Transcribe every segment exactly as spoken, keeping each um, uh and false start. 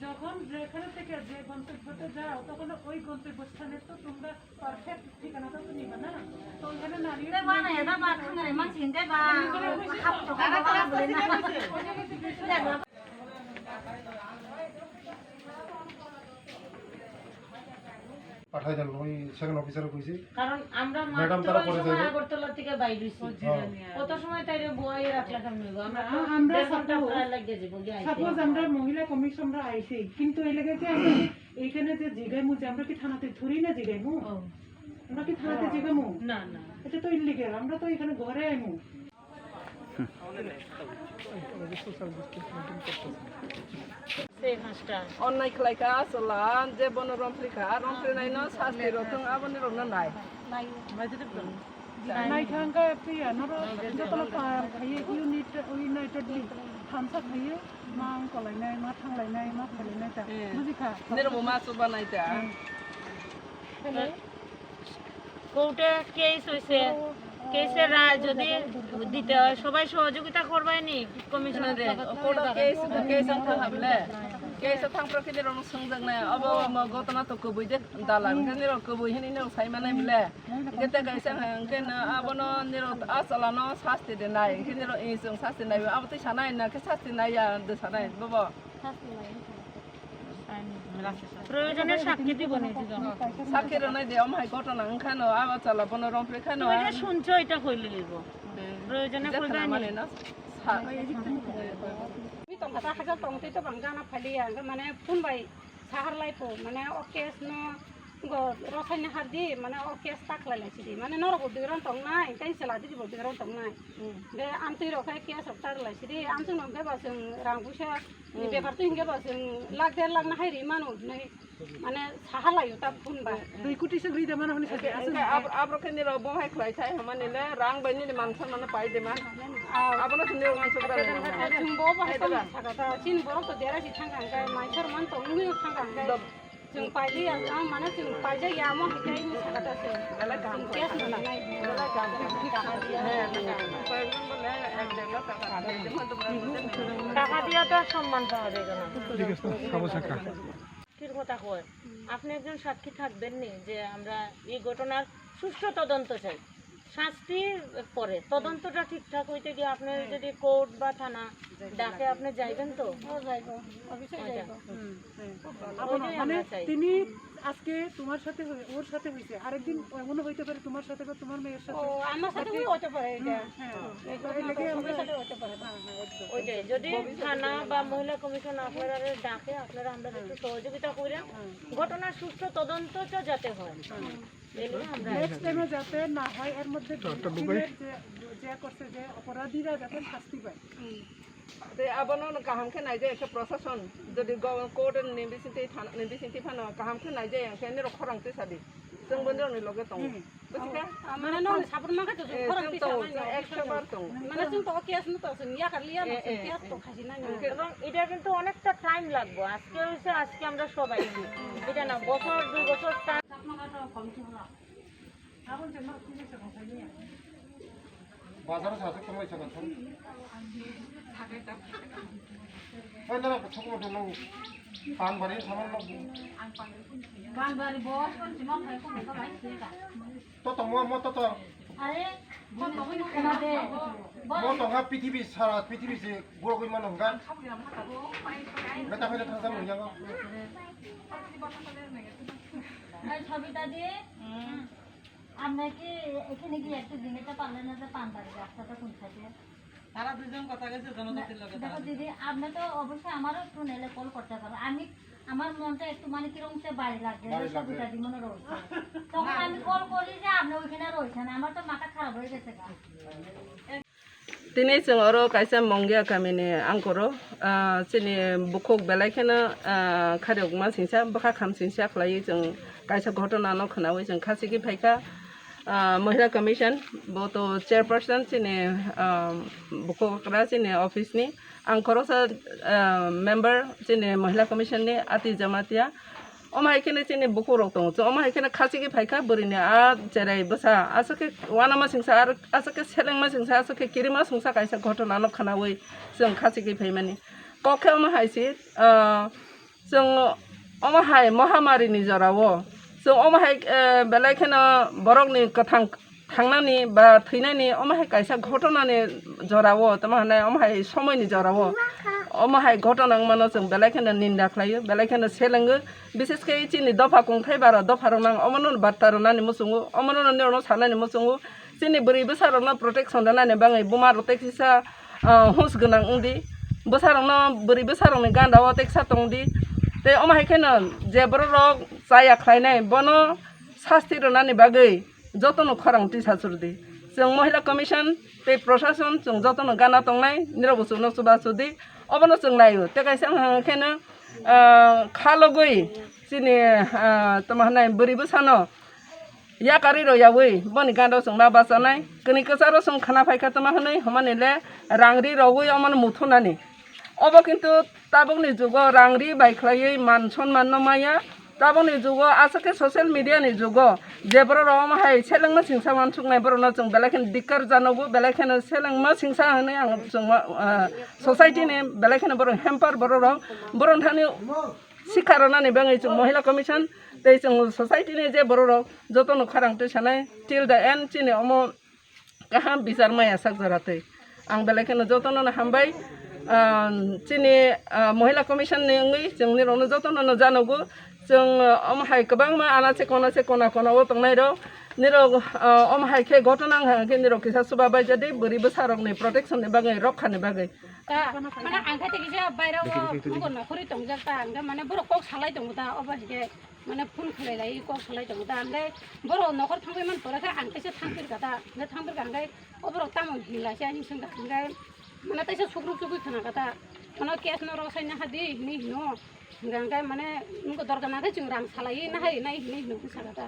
যখন যেখানে থেকে যে গন্তব্যতে যাও, তখন ওই গন্তব্যস্থানের তো তোমরা পারফেক্ট ঠিকানাটা তো নিবে না। তো ওইখানে নারী পাঠাই দেন, ওই সেকেন্ড অফিসারে কইছি। কারণ আমরা ম্যাডাম, মাত্র তারা ওই পরে সময় যাবে। আগরতলা থেকে বাইর হইছি। হ্যাঁ। কত সময় তাইরে বইয়ে রাখলে কেমন হইব? আমরা তো আ-, আমরা দেড় ঘন্টা সাপোজ, প্রায় লাগিয়ে যাবো, গিয়ে আইতে। সাপোজ আমরা মহিলা কমিশনরা আইছি, কিন্তু এই লেগে যে আমরা যে এইখানে যে জিগাইমু, যে আমরা কি থানাতে থুরি না জিগাইমু? ও। আমরা কি থানাতে জিগামু? না, না। এটা তো ইলিগাল, আমরা তো এখানে ঘরে আইমু। Say, master. Onnai khlaikha, asola, je bono romphlikha, romphrinai no sasti rok thung, aboni rok no nai. Nai thangkha, priya, noro jotono pa khaiye, unit, unitedly, thansa khaiye, ma wng kolainai, ma thanglainai, ma phailainai ta. Eh. Bujikha? Nirok bo ma chubanai ta. Hmm. Hello. কোর্টে কেস হইছে, কেসের রায় যদি দিতে হয়, সবাই সহযোগিতা করবে নি কমিশনারে? Kodo case, case ang thang hamle. Case ang thang pro kini rong sung jang na. Abo mo gotona to kubui je dalan. Kini rong kubui hini nong sai manai bile. Kete kaisa hang kena abono niro asalano sasti de nai. Kini rong isung sasti nai. Abo tei sanai na ke sasti nai ya de sanai. Bobo. প্রয়োজনে সাক্ষী দিব নিজে। সাক্ষী রে নাই দে, ওম হাই ঘটনা ওখানো, আবার চালা বনো রং প্রে খানো। তুমি যে শুনছো এটা কইলে হইব। হুম। প্রয়োজনে এটা কইবে খানা নি? মানে না। Sa- Tong kata hajar tong tei to bang gana phali ya, mane phun bai sahar lai po, mane o case no go rosai na har di, mane o case tak lai lai sidi, mane norok bo biron tong nai, tei sela di bo biron tong nai. Hmm. Be amtwi rok khai case rok tak lai sidi, amtwi no khe ba chwng rang puisa ni bepar twi hinkhe ba chwng lakh der lakh na hai ri mano hinwi mane saha laio ta phun ba. Dui koti se ri de mano hwnwi sa de. Abro khe nirok bo hai khlai thai hwnmani le rang bai nini man san mano pai de ma. Abono se nirok man sok da. Chwng bo bo hai tong saka ta, chini borok to dera si thang kang kai, mai sor man tong nwi thang kang kai. Chwng pailiya, ah, mane chwng paijak ya, amo hikai ni saka ta se. Belai kaham. Chwng case no nanai. Belai kaham. He, belai kaham. Koi ek jon bole ek der lakh taka diye, jemon tumra bole. টাকা দিয়ে তো আর সম্মান পাওয়া যায় না। ঠিক আছে, খাবো সাকা। কি কথা কয়? আপনি একজন সাক্ষী থাকবেন নি যে আমরা এই ঘটনার সুষ্ঠু তদন্ত চাই? শাস্তির পরে তদন্তটা ঠিকঠাক হইতে গিয়ে আপনার যদি কোর্ট বা থানা ডাকে, আপনি যাইবেন তো? ও, যাইব, অবশ্যই আচ্ছা। যাইব। হুম। ওইটাই আমরা মানে চাই। তিনি আজকে তোমার সাথে হয়ে, ওর সাথে হয়েছে, আরেকদিন এমনও হইতে পারে তোমার সাথে বা তোমার মেয়ের সাথে। ও, আমার সাথে হতে পারে এটা। হ্যাঁ, হ্যাঁ। এই ঘটনাটা সবার সাথে হতে পারে। হ্যাঁ, হ্যাঁ, একদম। ওইটাই, যদি থানা বা মহিলা কমিশন আপনারা ডাকে, আপনারা আমরা একটু সহযোগিতা করেন। হ্যাঁ। ঘটনার সুষ্ঠু তদন্তটা যাতে হয়। হ্যাঁ। এই নিয়ে আমরা নেক্সট টাইমে যাতে না হয়, এর মধ্যে ভিকটিমের যে, যে করছে, যে অপরাধীরা যাতে শাস্তি পায়। Te abono no kaham khe naijak khe prosason, jodi go-, court ni bisingtwi thana ni bisingtwi phano kaham khe naijak khe nirok khorang twi sadi, chwng bo nirok ni loge tongo. Bujiba? Mane no ni sabur mangkha to khorang twi sa nai, chwng ekso bar tongo. Mane chwng to case no to chwng yakar liya no, chwng case to khasi nai. Ebong eta kintu onekta time lagbo. Ajke hoyse ajke amra sob aisi. Eta na bochor dui bochor time. বাজারে আছে, কোন পয়সা কথা? ওই না, ছোট মোটো লোক, পান বাড়ি সামান লোক। পান বাড়ি বস কোন সিমান ভাই কোন কথা ভাই সেটা। তো তো মো মো তো তো। আরে, মো তো হইছে না দে। মো তো হা পৃথিবী সারা পৃথিবী সে বড় কই মানু হঙ্গা। বেটা বেটা থাকা মন যাবো। এই ছবিটা দিয়ে। আপনি কি এখানে গিয়ে একটু জিনিসটা পারলেন না যে পান বাড়ি রাস্তাটা কোন সাইডে? তারা দুজন কথা কইছে জনজাতির লগে দেখো তারা। দিদি, আপনি তো অবশ্যই আমারও একটু নেলে কল করতে পারো। আমি, আমার মনটা একটু মানে কিরকম সে বাড়ি লাগছে, যে বাড়ি লাগছে। ছবিটা জীবনে রয়েছে। তখন আমি কল করি যে আপনি ওইখানে রয়েছেন, আমার তো মাথা খারাপ হয়ে গেছে গা। Tini chwng oro kaisa Mongia kamini angkoro, ah, chini bukhuk belai kheno, ah, khariyokma singsa, bwkha kham singsa khlaiwi chwng kaisa ghotona no khwnawi chwng khachigwi phaikha. Ah, Mohila Commission, bo to chairperson chini, ah, bukhuk okra chini office ni. Ang khoroksa, ah, member chini Mohila Commission ni Ati Jamatia. Omo hai kheno chini bukhuk rok tongo. Omo hai kheno khachigwi phaikha bwrwini a cherai bwsa. Aswk khe uanama singsa, ar aswk khe selengma singsa, aswk khe kirima singsa kaisa ghotona no khwnawi chwng khachigwi phaimani. Kok khe omo hai se, ah, Chwng omo hai mohamari ni jora o, chwng omo hai, eh, belai kheno borok ni kwthang thangnani ba thwinani omo hai kaisa ghotona ni jora o, tamo hwnai omo hai somoi ni jora o, omo hai ghotona wngmano chwng belai kheno ninda khlai o, belai kheno selengo. Bishes khe chini dopha kungthai bara dopha rok nang omo no barta rwnani muchungo, omo no norok no sanani muchungo. Chini bwrwi bwsa rok no protection rwnani bagwi buma rok tei kisa, ah, hus gwnang wng di. Bwsa rok no, bwrwi bwsa rok ni ganda o teksa tong di. Tei omo hai kheno je borok rok chaya khlai nai, bono sasti rwnani bagwi joto no khorang twi sachur di. Chwng Mohila Commission tei Prashason chwng joto no gana tong nai, nirok bo chwng no chubachu di. Obono chwng nai o. Tei kaisa wng khe no, ah, kha logwi chini, ah, tamo hwnai bwrwi bwsa no yakarwi rw yawi boni ganda o chwng ma bachanai. Kwnwi kwcharo chwng khna phai kha tamo hwnwi hwnmani le rang ri rogwi omo no muthunani. Obo kintu tabukni jugo rang ri bai khlaiwi man sonman no maya. Tabukni jugo aswk khe social media ni jugo je borok rok omo hai selengma singsa wansuknai borok no chwng belai kheno dikkar janogo, belai kheno selengma singsa hwnwi ang chwng, ah, society ni belai kheno borok hamper borok rok borok thani sikha rwnani bagwi chwng Mohila Commission tei chwng society ni je borok rok joto no khorang twi sanai till the end chini omo kaham bichar maya sak jora twi. Ang belai kheno joto no hambai, ah, chini, ah, Mohila Commission ni wngwi chwng nirok no joto no janogo. Chwng, ah, omo hai kwbangma anache konache kona kona o tongnai rok nirok, ah, omo hai khe ghotona wngkha khe nirok kisa chuba bai jadi bwrwi bwsa rok ni protection ni bagwi rokha ni bagwi. Ta, mane ang khe tei kisa baira o nugo nokhorwi tongjak ta, ang khe mane borok kok salai tongo ta, obo hai khe mane phone khlai lai kok salai tongo ta, ang khe borok nokhor thangwi man pore khe ang teisa thangpir kha ta, ang khe thangpir kha ang khe o borok tamo hinlai se hinwi swng kha, ang khe mane teisa sukruk chugwi khna kha ta, mane case no rw sai na ha di hinwi hino, hwnkha ang khe mane nugo dorkar na khe chwng rang salai na hai nai hinwi hino khe sa kha ta.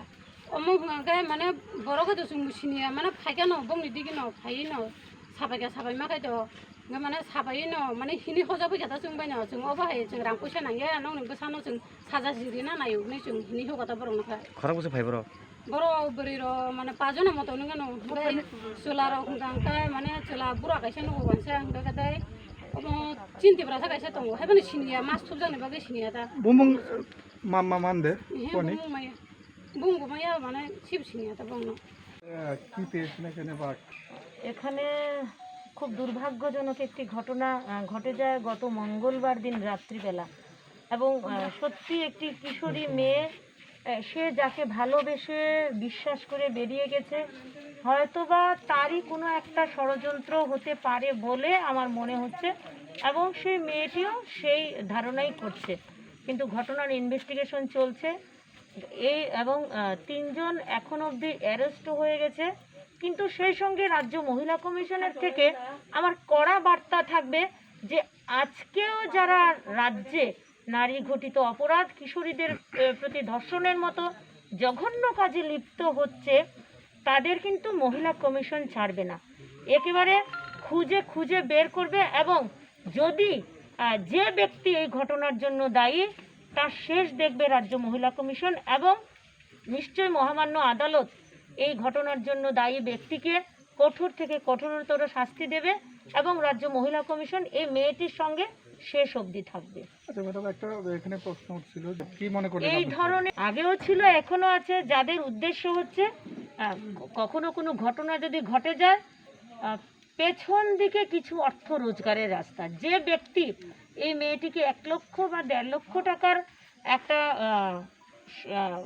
Omo hwnka khe mane borok khe to chwng bo siniya, mane phaikha no bongni digi no phaiwi no sabaikha sabaima khe to hwnka mane sabai no mane hini hojagwi khe ta chwng bai no chwng obo hai chwng rang puisa nangya nokni bwsano chwng saja siri na naio hwnwi chwng hini hokha ta borok no khe. Khorang bwswk phai borok? Borok bwrwi rok mane pajono moto nungya no hwnkai chwla rok hwnka hwnkai mane chwla bura kaisa nugo wansa hwnka khe tei omo chinti brasa kaisa tongo haibano siniya mas thupjakni bagwi siniya ta. Bumung ma ma man de Ehe, koni? Bumung maya. Bung bo maya mane sib sini ata bung no. আহ, কি পেয়েছেন এখানে বা এখানে খুব দুর্ভাগ্যজনক একটি ঘটনা আহ, ঘটে যায় গত মঙ্গলবার দিন রাত্রিবেলা। এবং আহ, সত্যি একটি কিশোরী মেয়ে আহ, সে যাকে ভালোবেসে বিশ্বাস করে বেরিয়ে গেছে, হয়তোবা তারই কোনো একটা ষড়যন্ত্র হতে পারে বলে আমার মনে হচ্ছে। এবং সেই মেয়েটিও সেই ধারণাই করছে। কিন্তু ঘটনার ইনভেস্টিগেশন চলছে। এই এবং আহ, তিনজন এখন অবধি অ্যারেস্ট হয়ে গেছে। কিন্তু সেই সঙ্গে রাজ্য মহিলা কমিশনের থেকে আমার কড়া বার্তা থাকবে যে আজকেও যারা রাজ্যে নারী ঘটিত অপরাধ, কিশোরীদের আহ, প্রতি ধর্ষণের মতো জঘন্য কাজে লিপ্ত হচ্ছে, তাদের কিন্তু মহিলা কমিশন ছাড়বে না। একেবারে খুঁজে খুঁজে বের করবে এবং যদি আহ, যে ব্যক্তি এই ঘটনার জন্য দায়ী, তার শেষ দেখবে রাজ্য মহিলা কমিশন এবং নিশ্চয়ই মহামান্য আদালত এই ঘটনার জন্য দায়ী ব্যক্তিকে কঠোর থেকে কঠোরতর শাস্তি দেবে এবং রাজ্য মহিলা কমিশন এই মেয়েটির সঙ্গে শেষ অবধি থাকবে। আচ্ছা ম্যাডাম, একটা এখানে প্রশ্ন উঠছিল যে কি মনে করেন এই আপনি? ধরনের আগেও ছিল, এখনো আছে, যাদের উদ্দেশ্য হচ্ছে আহ, কখনো কোনো ঘটনা যদি ঘটে যায়, আহ, পেছন দিকে কিছু অর্থ রোজগারের রাস্তা। যে ব্যক্তি এই মেয়েটিকে এক লক্ষ বা দেড় লক্ষ টাকার একটা আহ, আহ,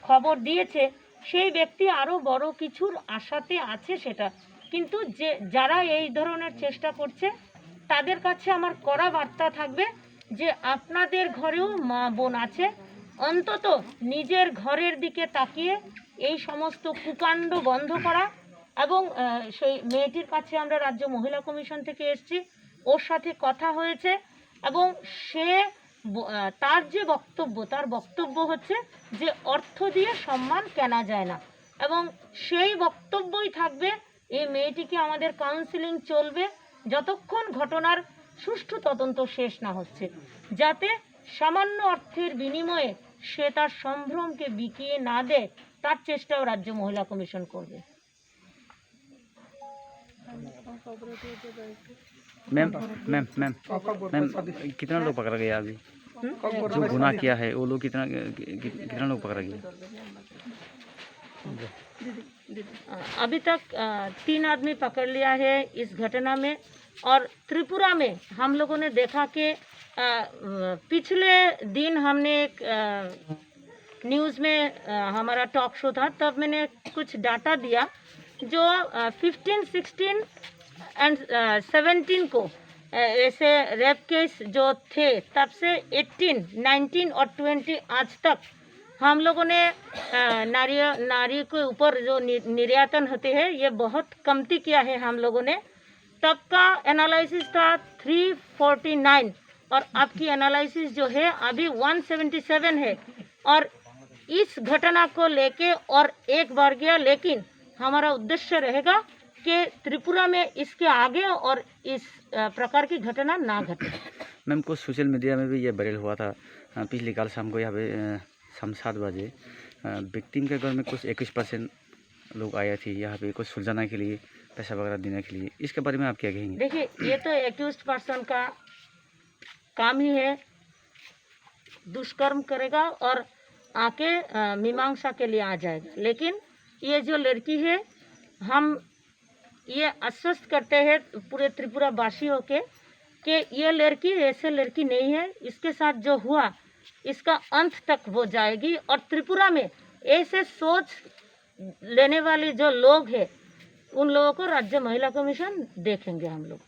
খবর দিয়েছে, সেই ব্যক্তি আরও বড় কিছুর আশাতে আছে সেটা। কিন্তু যে যারা এই ধরনের চেষ্টা করছে, তাদের কাছে আমার কড়া বার্তা থাকবে যে আপনাদের ঘরেও মা বোন আছে, অন্তত নিজের ঘরের দিকে তাকিয়ে এই সমস্ত কুকাণ্ড বন্ধ করা। এবং আহ, সেই মেয়েটির কাছে আমরা রাজ্য মহিলা কমিশন থেকে এসেছি, ওর সাথে কথা হয়েছে এবং সে ব- আহ, তার যে বক্তব্য, তার বক্তব্য হচ্ছে যে অর্থ দিয়ে সম্মান কেনা যায় না। এবং সেই বক্তব্যই থাকবে এই মেয়েটিকে আমাদের কাউন্সেলিং চলবে যতক্ষণ ঘটনার সুষ্ঠু তদন্ত শেষ না হচ্ছে, যাতে সামান্য অর্থের বিনিময়ে সে তার সম্ভ্রমকে বিকিয়ে না দেয়, তার চেষ্টাও রাজ্য মহিলা কমিশন করবে। मैम मैम मैम मैम कितना लोग पकड़ा गया अभी? जो गुनाह किया है वो लोग कितना कि- कितना लोग पकड़ा गया? अभी तक अ, तीन आदमी पकड़ लिया है इस घटना में। और त्रिपुरा में हम लोगों ने देखा कि अ, पिछले दिन हमने एक अ, न्यूज़ में अ, हमारा टॉक शो था, तब मैंने कुछ डाटा दिया जो फिफ्टीन सिक्सटीन एंड सेवेंटीन को अ, ऐसे रेप केस जो थे, तब से एटीन, नाइनटीन और ट्वेंटी आज तक हम लोगों ने अ, नारी नारी के ऊपर जो नि- निर्यातन होते हैं, ये बहुत कमती किया है हम लोगों ने। तब का एनालिसिस था थ्री फोर्टी नाइन और अब की एनालिसिस जो है अभी वन सेवेंटी सेवन है। और इस घटना को लेके और एक बार गया, लेकिन हमारा उद्देश्य रहेगा कि त्रिपुरा में इसके आगे और इस अ, प्रकार की घटना ना घटे। मैम कुछ सोशल मीडिया में भी ये वायरल हुआ था। अ, पिछले कल शाम को यहाँ पे अ, शाम सात बजे विक्टिम के घर में कुछ इक्कीस परसेंट लोग आए थे यहाँ पे कुछ सुलझाने के लिए, पैसा वगैरह देने के लिए। इसके बारे में आप क्या कहेंगे? देखिए, ये तो एक्यूज पर्सन का काम ही है, दुष्कर्म करेगा और आके अ, मीमांसा के लिए आ जाएगा। लेकिन ये जो लड़की है, हम ये आश्वस्त करते हैं पूरे त्रिपुरा वासियों के कि ये लड़की ऐसे लड़की नहीं है। इसके साथ जो हुआ, इसका अंत तक वो जाएगी और त्रिपुरा में ऐसे सोच लेने वाले जो लोग हैं, उन लोगों को राज्य महिला कमीशन देखेंगे हम लोग।